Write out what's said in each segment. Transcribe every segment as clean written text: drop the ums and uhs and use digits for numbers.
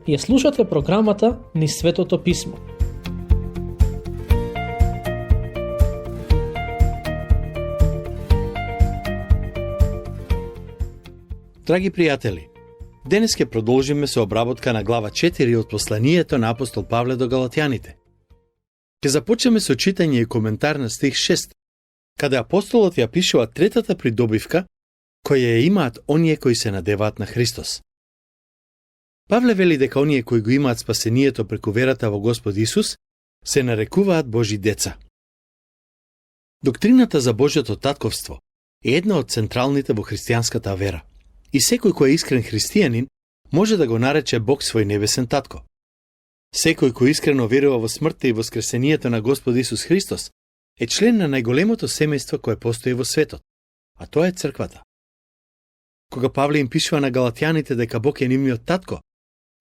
Ја слушате програмата Низ Светото Писмо. Драги пријатели, денес ќе продолжиме со обработка на глава 4 од посланието на апостол Павле до Галатјаните. Ќе започнеме со читање и коментар на стих 6, каде апостолот ја пишува третата придобивка која ја имаат оние кои се надеваат на Христос. Павле вели дека оние кои го имаат спасението преку верата во Господ Исус се нарекуваат Божи деца. Доктрината за Божјото татковство е една од централните во христијанската вера. И секој кој е искрен христијанин може да го нарече Бог свој небесен татко. Секој кој искрено верува во смртта и воскресението на Господ Исус Христос е член на најголемото семејство кое постои во светот, а тоа е црквата. Кога Павле им пишува на галатјаните дека Бог е нивниот татко,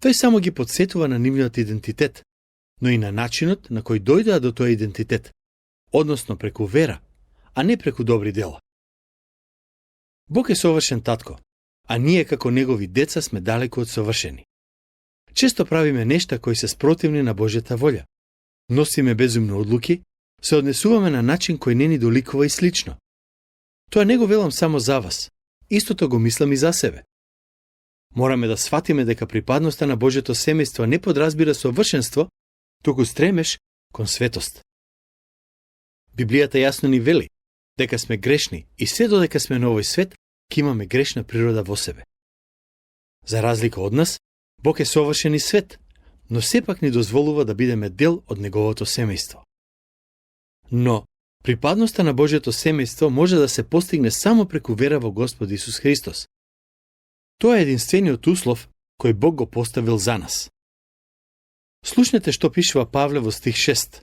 тој само ги подсетува на нивниот идентитет, но и на начинот на кој дојдоа до тој идентитет, односно преку вера, а не преку добри дела. Бог е совршен татко, а ние како негови деца сме далеку од совршени. Често правиме нешта кои се спротивни на Божјата волја. Носиме безумни одлуки, се однесуваме на начин кој не ни доликува и слично. Тоа не го велам само за вас, истото го мислам и за себе. Мораме да сватиме дека припадноста на Божјото семејство не подразбира совршенство, туку стремеш кон светост. Библијата јасно ни вели дека сме грешни и се додека сме на овој свет, ќе имаме грешна природа во себе. За разлика од нас, Бог е совршен и свет, но сепак ни дозволува да бидеме дел од неговото семејство. Но припадноста на Божјото семејство може да се постигне само преку вера во Господ Исус Христос. Тоа е единствениот услов кој Бог го поставил за нас. Слушнете што пишува Павле во стих 6.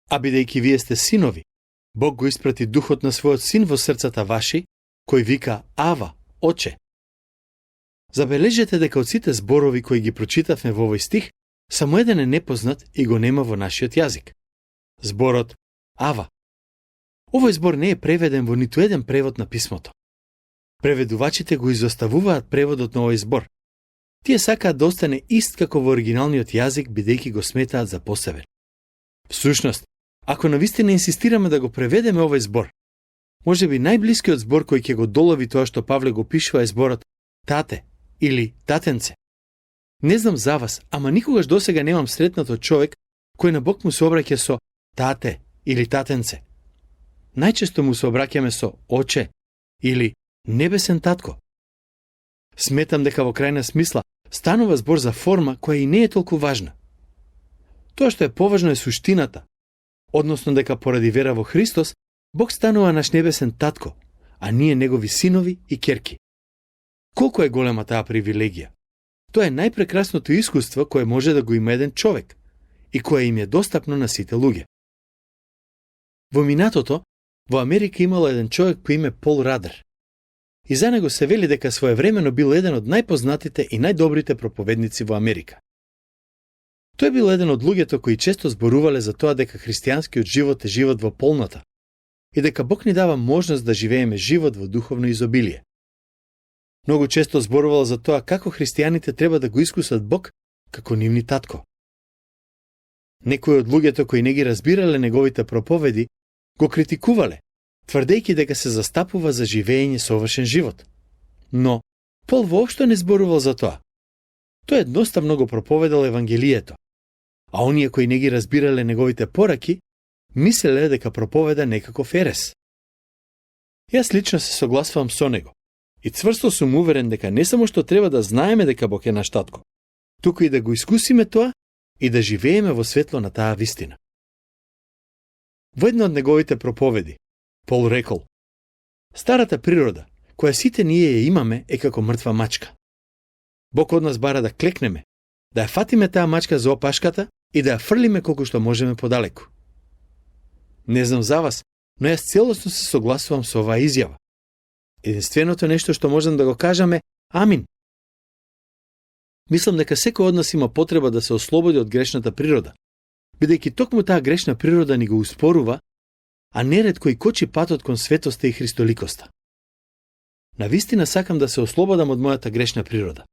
А бидејќи вие сте синови, Бог го испрати духот на својот син во срцата ваши, кој вика Ава, Оче. Забележете дека од сите зборови кои ги прочитавме во овој стих, само еден е непознат и го нема во нашиот јазик. Зборот Ава. Овој збор не е преведен во ниту еден превод на писмото. Преведувачите го изоставуваат преводот на овој збор. Тие сакаат да остане ист како во оригиналниот јазик, бидејќи го сметаат за посебен. Всушност, ако навистина инсистираме да го преведеме овој збор, можеби најблискиот збор кој ќе го долови тоа што Павле го пишува е зборот тате или татенце. Не знам за вас, ама никогаш досега немам сретнато човек кој на Бог му се обраќа со тате или татенце. Најчесто му се обраќаме со оче или небесен татко. Сметам дека во крајна смисла станува збор за форма која и не е толку важна. Тоа што е поважно е суштината, односно дека поради вера во Христос Бог станува наш небесен татко, а ние негови синови и ќерки. Колку е голема таа привилегија? Тоа е најпрекрасното искуство кое може да го има еден човек и кое им е достапно на сите луѓе. Во минатото, во Америка имало еден човек по име Пол Радер. И за него се вели дека своевремено бил еден од најпознатите и најдобрите проповедници во Америка. Тој бил еден од луѓето кои често зборувале за тоа дека христијанскиот живот е живот во полнота и дека Бог ни дава можност да живееме живот во духовно изобилие. Многу често зборувал за тоа како христијаните треба да го искусат Бог како нивни татко. Некои од луѓето кои не ги разбирале неговите проповеди го критикувале, тврдејќи дека се застапува за живење совршен живот. Но Пол воопшто не зборувал за тоа. Тој едноставно го проповедал евангелието, а оние кои не ги разбирале неговите пораки, мислеле дека проповеда некаков ерес. Јас лично се согласувам со него и цврсто сум уверен дека не само што треба да знаеме дека Бог е наш татко, туку и да го искусиме тоа и да живееме во светло на таа вистина. Во една од неговите проповеди, Пол рекол: старата природа, која сите ние ја имаме, е како мртва мачка. Бог од нас бара да клекнеме, да ја фатиме таа мачка за опашката и да ја фрлиме колку што можеме подалеку. Не знам за вас, но јас целосно се согласувам со оваа изјава. Единственото нешто што можам да го кажам е амин. Мислам дека секој од нас има потреба да се ослободи од грешната природа, бидејќи токму таа грешна природа ни го успорува, а неретко и кочи патот кон светоста и христоликоста. Навистина сакам да се ослободам од мојата грешна природа.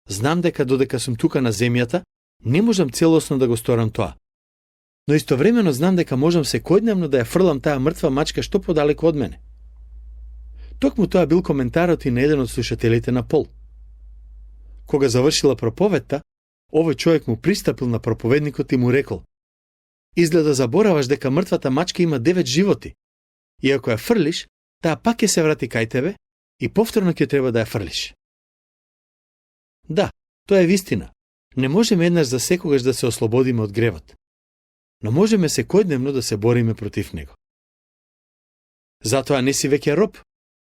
Знам дека додека сум тука на земјата, не можам целосно да го сторам тоа. Но истовремено знам дека можам секојдневно да ја фрлам таа мртва мачка што подалеку од мене. Токму тоа бил коментарот и на еден од слушателите на Пол. Кога завршила проповедта, овој човек му пристапил на проповедникот и му рекол: изгледа забораваш дека мртвата мачка има 9 животи. И ако ја фрлиш, таа пак ќе се врати кај тебе и повторно ќе треба да ја фрлиш. Да, тоа е вистина. Не можеме еднаш за секогаш да се ослободиме од гревот. Но можеме секојдневно да се бориме против него. Затоа не си веќе роб,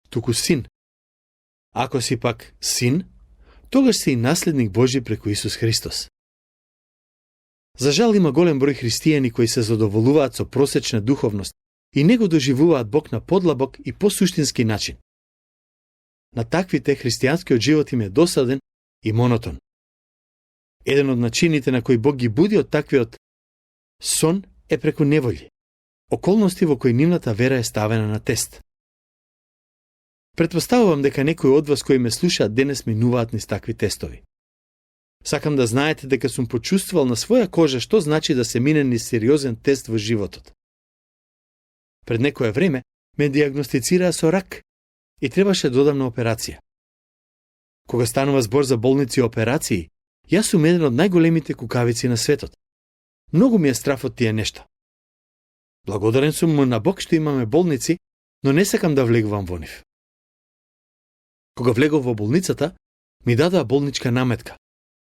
туку син. Ако си пак син, тогаш си и наследник Божи преку Исус Христос. За жал има голем број христијани кои се задоволуваат со просечна духовност и не го доживуваат Бог на подлабок и посуштински начин. На таквите христијанскиот живот им е досаден и монотон. Еден од начините на кои Бог ги буди од таквиот сон е преку неволји, околности во кои нивната вера е ставена на тест. Претпоставувам дека некои од вас кои ме слушаат денес минуваат низ такви тестови. Сакам да знаете дека сум почувствувал на своја кожа што значи да се мине низ сериозен тест во животот. Пред некое време ме диагностицираа со рак и требаше да одам на операција. Кога станува збор за болници и операции, јас сум еден од најголемите кукавици на светот. Многу ми е страф од тие нешта. Благодарен сум му на Бог што имаме болници, но не сакам да влегувам во нив. Кога влегов во болницата, ми дадоа болничка наметка,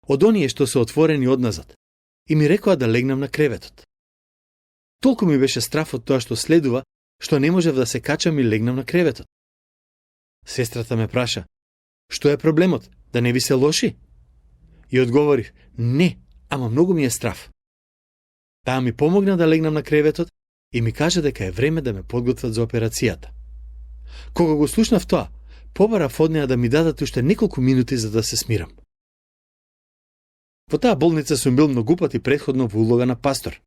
од оние што се отворени одназад, и ми рекоа да легнам на креветот. Толку ми беше страф од тоа што следува, што не можев да се качам и легнам на креветот. Сестрата ме праша: што е проблемот, да не ви се лоши? И одговорив: не, ама многу ми е страф. Таа ми помогна да легнам на креветот и ми кажа дека е време да ме подготват за операцијата. Кога го слушнав тоа, побарав од неа да ми дадат уште неколку минути за да се смирам. Во таа болница сум бил многу пати претходно во улога на пастор.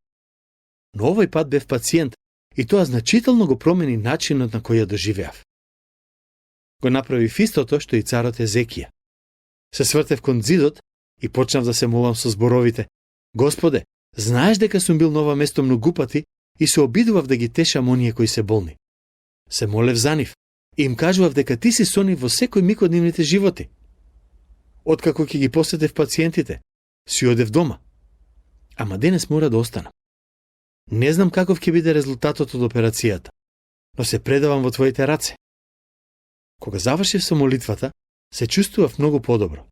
Но овој пат бев пациент и тоа значително го промени начинот на кој ја доживеав. Го направив истото што и царот Езекија. Се свртев кон зидот и почнав да се молам со зборовите: Господе, знаеш дека сум бил на ова место многу пати и се обидував да ги тешам оние кои се болни. Се молев за нив и им кажував дека ти си со нив во секој миг од нивните животи. Откако ќе ги посетев пациентите, си одев дома. Ама денес мора да останам. Не знам каков ќе биде резултатот од операцијата, но се предавам во твоите раце. Кога завршив со молитвата, се чувствував многу подобро.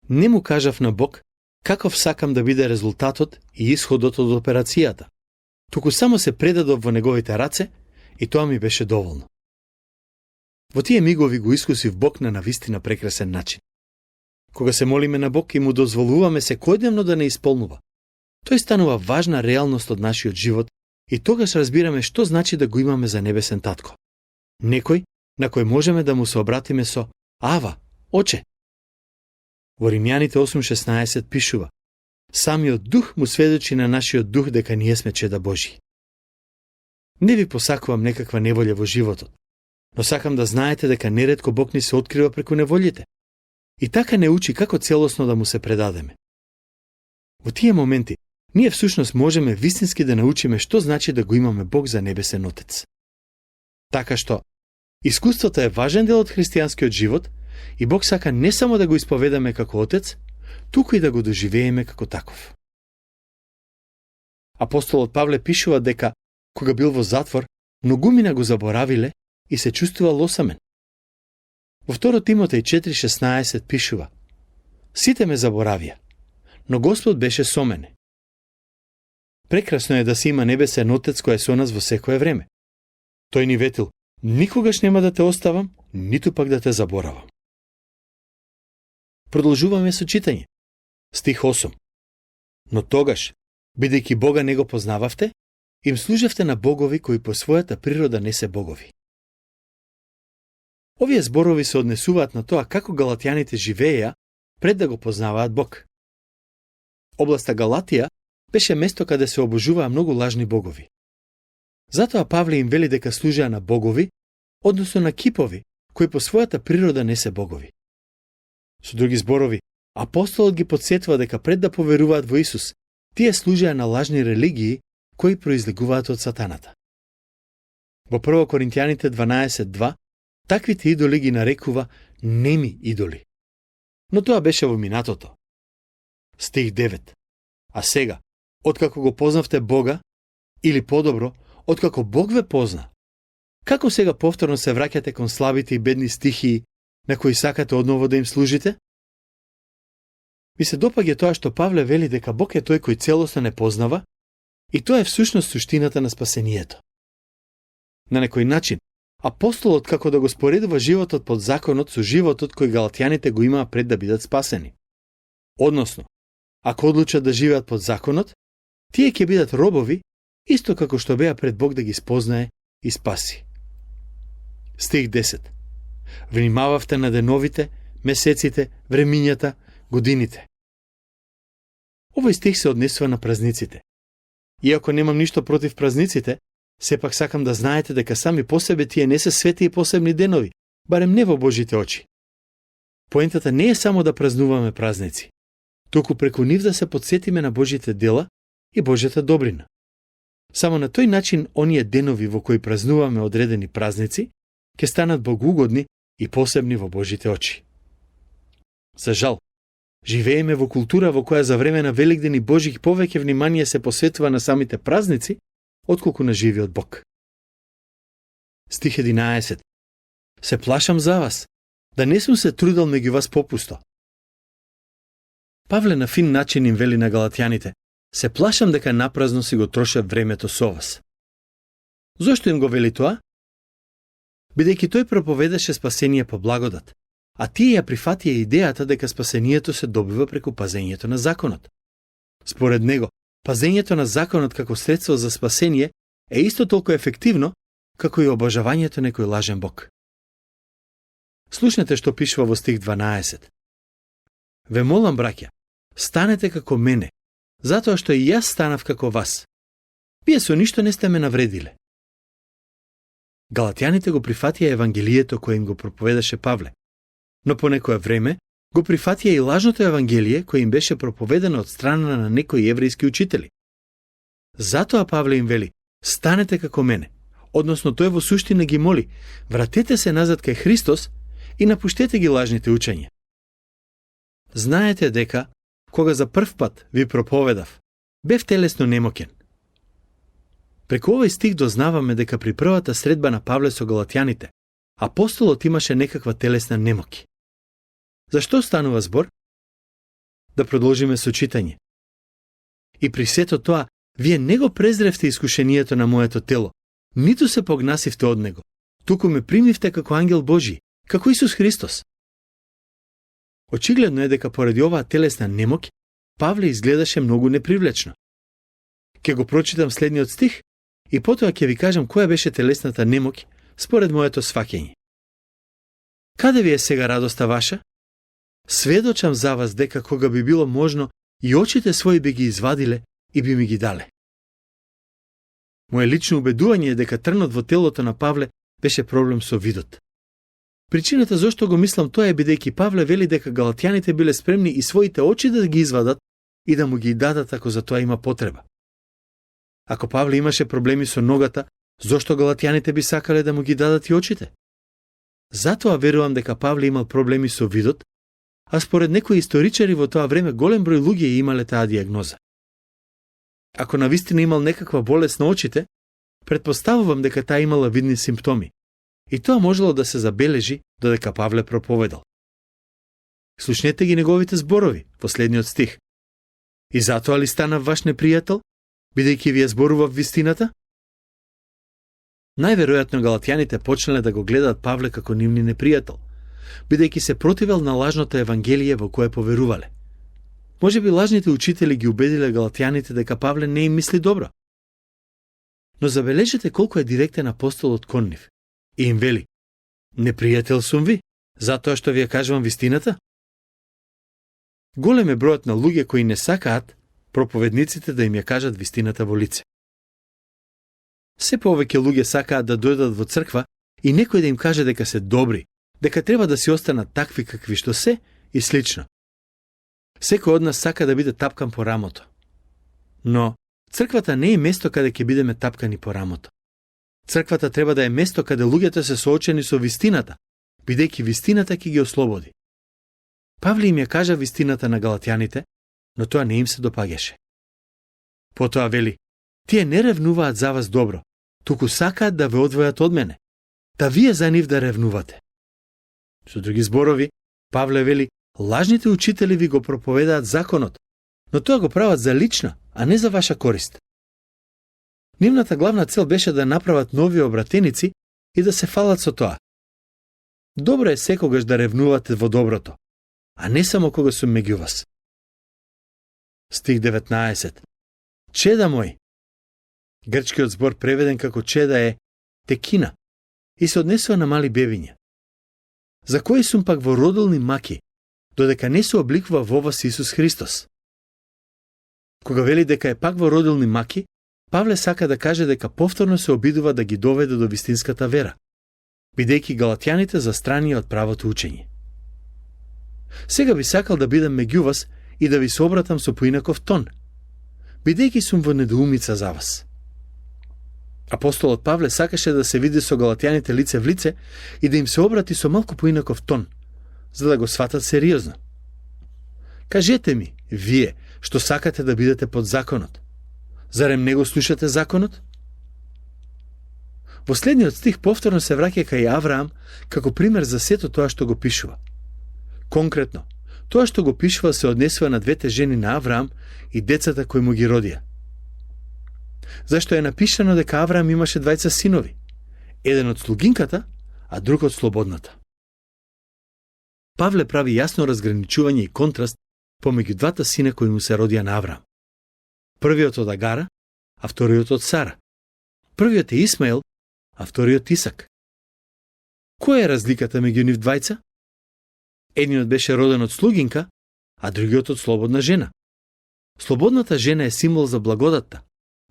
Не му кажав на Бог каков сакам да биде резултатот и исходот од операцијата, туку само се предадов во неговите раце и тоа ми беше доволно. Во тие мигови го искусив Бог на навистина прекрасен начин. Кога се молиме на Бог и му дозволуваме секојдневно да не исполнува, тој станува важна реалност од нашиот живот и тогаш разбираме што значи да го имаме за небесен татко. Некој на кој можеме да му се обратиме со Ава, Оче. Во Римјаните 8:16 пишува: самиот дух му сведочи на нашиот дух дека ние сме чеда Божји. Не ви посакувам некаква неволја во животот, но сакам да знаете дека неретко Бог ни се открива преку неволите и така не учи како целосно да му се предадеме. Во тие моменти, ние всушност можеме вистински да научиме што значи да го имаме Бог за небесен Отец. Така што, искуството е важен дел од христијанскиот живот и Бог сака не само да го исповедаме како Отец, туку и да го доживееме како таков. Апостолот Павле пишува дека, кога бил во затвор, многумина го заборавиле и се чувствувал осамен. Во 2 Тимотеј 4:16 пишува: сите ме заборавија, но Господ беше со мене. Прекрасно е да се има небесен Отец кој е со нас во секое време. Тој ни ветил: никогаш нема да те оставам, ниту пак да те заборавам. Продолжуваме со читање. Стих 8. Но тогаш, бидејќи Бога не го познававте, им служевте на богови кои по својата природа не се богови. Овие зборови се однесуваат на тоа како галатјаните живееја пред да го познаваат Бог. Областа Галатија беше место каде се обожуваа многу лажни богови. Затоа Павле им вели дека служеа на богови, односно на кипови, кои по својата природа не се богови. Со други зборови, апостолот ги подсетува дека пред да поверуваат во Исус, тие служеа на лажни религии кои произлегуваат од сатаната. Во 1 Коринтијаните 12:2 таквите идоли ги нарекува неми идоли. Но тоа беше во минатото. Стих 9. А сега, откако го познавте Бога, или подобро, откако Бог ве позна, како сега повторно се враќате кон слабите и бедни стихии на кои сакате одново да им служите? Ми се допаѓа тоа што Павле вели дека Бог е тој кој целосно не познава и тоа е всушност суштината на спасението. На некој начин, апостолот како да го споредува животот под законот со животот кој галатјаните го имаа пред да бидат спасени. Односно, ако одлучат да живеат под законот, тие ќе бидат робови, исто како што беа пред Бог да ги спознае и спаси. Стих 10. Внимававте на деновите, месеците, времињата, годините. Овој стих се однесува на празниците. Иако немам ништо против празниците, сепак сакам да знаете дека сами по себе тие не се свети и посебни денови, барем не во Божите очи. Поентата не е само да празнуваме празници, туку преку нив да се подсетиме на Божите дела и Божјата добрина. Само на тој начин оние денови во кои празнуваме одредени празници ќе станат богоугодни и посебни во Божите очи. За жал, живееме во култура во која за време на Великден и Божјих повеќе внимание се посветува на самите празници, отколку на живиот Бог. Стих 11. Се плашам за вас, да не сум се трудел меѓу вас попусто. Павле на фин начин им вели на галатјаните: се плашам дека напразно си го трошев времето со вас. Зошто им го вели тоа? Бидејќи тој проповедаше спасение по благодат, а тие ја прифатија идејата дека спасението се добива преку пазењето на законот. Според него, пазењето на законот како средство за спасение е исто толку ефективно како и обожавањето некој лажен Бог. Слушнете што пишува во стих 12. Ве молам, браќа, станете како мене, затоа што и јас станав како вас. Вие со ништо не сте ме навредиле. Галатјаните го прифатија евангелието кое им го проповедаше Павле, но по некое време го прифатија и лажното евангелие кое им беше проповедено од страна на некои еврејски учители. Затоа Павле им вели: станете како мене, односно тој во суштина ги моли: вратете се назад кај Христос и напуштете ги лажните учења. Знаете дека, кога за прв пат ви проповедав, бев телесно немоќен. Преку овој стих дознаваме дека при првата средба на Павле со галатјаните, апостолот имаше некаква телесна немоќ. Зашто станува збор? Да продолжиме со читање. И при сето тоа, вие не го презревте искушението на моето тело, ниту се погнасивте од него, туку ме примивте како ангел Божи, како Исус Христос. Очигледно е дека поради оваа телесна немоќ, Павле изгледаше многу непривлечно. Ке го прочитам следниот стих и потоа ќе ви кажам која беше телесната немоќ според моето сваќање. Каде ви е сега радоста ваша? Сведочам за вас дека кога би било можно и очите своји би ги извадиле и би ми ги дале. Моje лично убедување е дека трнот во телото на Павле беше проблем со видот. Причината зашто го мислам тоа е бидејќи Павле вели дека галатјаните биле спремни и своите очи да ги извадат и да му ги дадат ако за тоа има потреба. Ако Павле имаше проблеми со ногата, зошто галатјаните би сакале да му ги дадат и очите? Затоа верувам дека Павле имал проблеми со видот, а според некои историчари во тоа време голем број луѓе имале таа диагноза. Ако навистина имал некаква болест на очите, претпоставувам дека таа имала видни симптоми, и тоа можело да се забележи додека Павле проповедал. Слушнете ги неговите зборови, последниот стих. И затоа ли станав ваш непријател, бидејќи ви ја зборував вистината? Најверојатно галатјаните почнале да го гледаат Павле како нивни непријател, бидејќи се противел на лажното евангелие во кое поверувале. Може би лажните учители ги убедиле галатјаните дека Павле не им мисли добро. Но забележете колку е директен апостолот кон нив. И им вели: непријател сум ви, затоа што ви ја кажувам вистината? Голем е бројот на луѓе кои не сакаат проповедниците да им ја кажат вистината во лице. Се повеќе луѓе сакаат да дојдат во црква и некој да им каже дека се добри, дека треба да си останат такви какви што се и слично. Секој од нас сака да биде тапкан по рамото. Но црквата не е место каде ќе бидеме тапкани по рамото. Црквата треба да е место каде луѓето се соочени со вистината, бидејќи вистината ќе ги ослободи. Павле им ја кажа вистината на галатјаните, но тоа не им се допаѓаше. Потоа вели: тие не ревнуваат за вас добро, туку сакаат да ве одвојат од мене, да вие за нив да ревнувате. Со други зборови, Павле вели: лажните учители ви го проповедаат законот, но тоа го прават за лична, а не за ваша корист. Нивната главна цел беше да направат нови обратеници и да се фалат со тоа. Добро е секогаш да ревнувате во доброто, а не само кога сум меѓу вас. Стих 19. Чеда мој. Грчкиот збор преведен како чеда е текина и се однесува на мали бебиња. За кои сум пак во родилни маки, додека не се обликува во вас Исус Христос. Кога вели дека е пак во родилни маки, Павле сака да каже дека повторно се обидува да ги доведе до вистинската вера, бидејќи галатјаните застрани од правото учење. Сега би сакал да бидам меѓу вас и да ви се обратам со поинаков тон, бидејќи сум во недоумица за вас. Апостолот Павле сакаше да се види со галатјаните лице в лице и да им се обрати со малку поинаков тон, за да го сватат сериозно. Кажете ми, вие, што сакате да бидете под законот, зарем не го слушате законот? Во следниот стих повторно се враќа кај Авраам како пример за сето тоа што го пишува. Конкретно, тоа што го пишува се однесува на двете жени на Авраам и децата кои му ги родија. Зашто е напишано дека Авраам имаше двајца синови, еден од слугинката, а друг од слободната. Павле прави јасно разграничување и контраст помеѓу двата сина кои му се родија на Авраам. Првиот од Агара, а вториот од Сара. Првиот е Исмаел, а вториот Исак. Која е разликата меѓу нив двајца? Едниот беше роден од слугинка, а другиот од слободна жена. Слободната жена е символ за благодатта,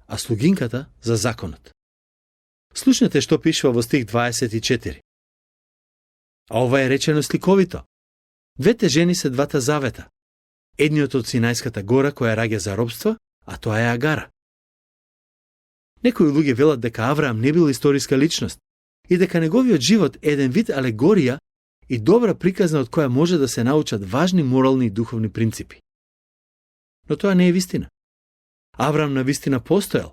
а слугинката за законот. Слушнете што пишува во стих 24. А ова е речено сликовито. Двете жени се двата завета. Едниот од Синајската гора која раѓа за робство, а тоа е Агара. Некои луѓе велат дека Авраам не бил историска личност и дека неговиот живот е еден вид алегорија и добра приказна од која може да се научат важни морални и духовни принципи. Но тоа не е вистина. Авраам на вистина постоел,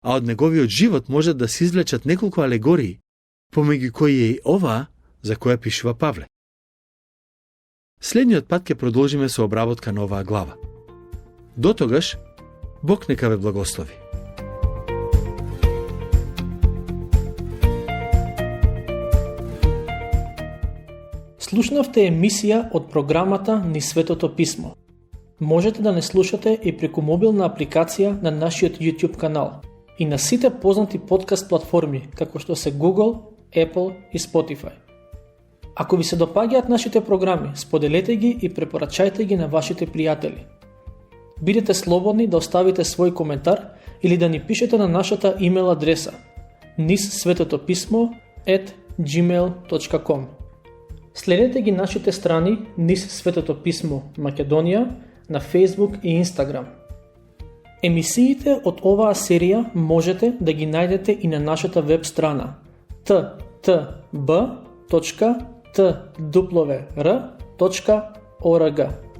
а од неговиот живот може да се извлечат неколку алегории, помеѓу кои е и оваа за која пишува Павле. Следниот пат ќе продолжиме со обработка на оваа глава. Дотогаш, Бог нека ве благослови. Слушнавте емисија од програмата Ни Светото Писмо. Можете да не слушате и преку мобилна апликација на нашиот YouTube канал и на сите познати подкаст платформи, како што се Google, Apple и Spotify. Ако ви се допаѓаат нашите програми, споделете ги и препорачајте ги на вашите пријатели. Бидете слободни да оставите свој коментар или да ни пишете на нашата имейл адреса nissvetotopismo@gmail.com. Следете ги нашите страни Низ Светото Писмо Македонија на Facebook и Instagram. Емисиите од оваа серија можете да ги најдете и на нашата веб страна ttb.twr.org.